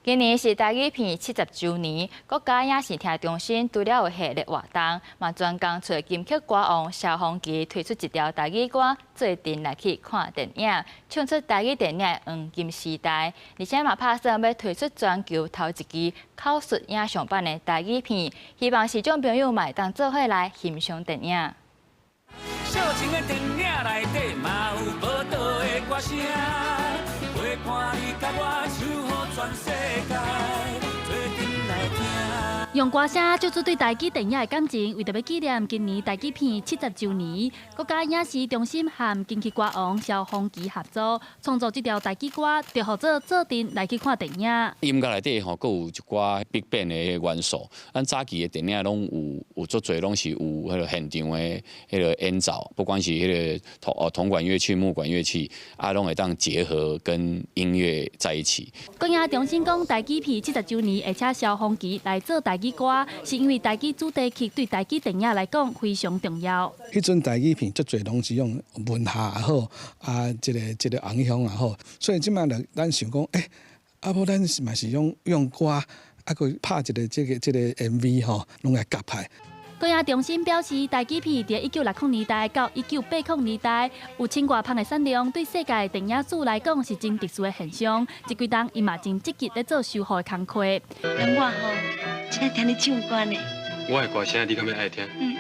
今年是台語片70週年，國家影視聽中心除了有系列活動，嘛專工揣金曲歌王蕭煌奇推出一條台語歌，做陣來去看電影，唱出台語電影的黃金時代。而且嘛拍算欲推出全球頭一支口述影像版的台語片，希望視障朋友嘛會當做伙來欣賞電影。小情的電影內底嘛有寶島的歌聲，陪伴你佮我守護全世界，做陣來聽。用歌聲唱出對台語電影的感情，為著欲紀念今年台語片70週年，國家影視中心和金曲歌王蕭煌奇合作，創作這條台語歌，就號做做陣來去看電影。音樂內底吼，閣有一寡 Big Band 的元素。咱早期的電影攏有有足濟攏是有彼个現場的彼个演奏，不管是彼个銅管樂器、木管樂器，啊，攏會當結合跟音樂在一起。國影中心講，台語片70週年，會請蕭煌奇來做台語歌，是因為台語主題曲對台語電影來講非常重要。彼陣台語片足濟攏是用文學也好，啊，這個紅一鄉也好，所以這擺就咱想講，欸，啊無咱嘛是用歌，啊，閣拍一个這個 MV 吼，攏來夾拍。國影中心表示，台語片佇1960年代到1980年代，有千外芳的產量，對世界電影史來講是真特殊的現象。這幾冬伊嘛真積極咧做修復的工課。人我吼，真愛聽你唱歌呢。我的歌聲你敢欲愛聽？嗯。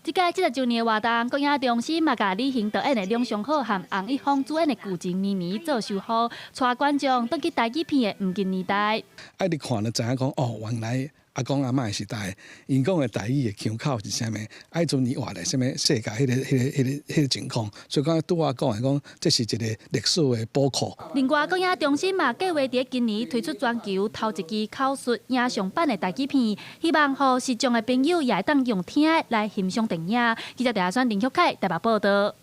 這屆70週年的活動，國影中心嘛共李行導演的《兩相好》和洪一峰主演的《舊情綿綿》做修復，帶觀眾轉去台語片的黃金年代。啊，你看了知影講，哦，原來阿公阿嬤的時代，𪜶講的台語的腔口是啥物？啊，彼陣伊活咧啥物世界，彼個情況，所以講拄仔講的講，這是一個歷史的寶庫。另外，國影中心嘛計劃佇今年推出全球頭一支口述影像版的台語片，希望予視障的朋友也會當用聽的來欣賞電影。記者陳阿選、林旭凱台北報導。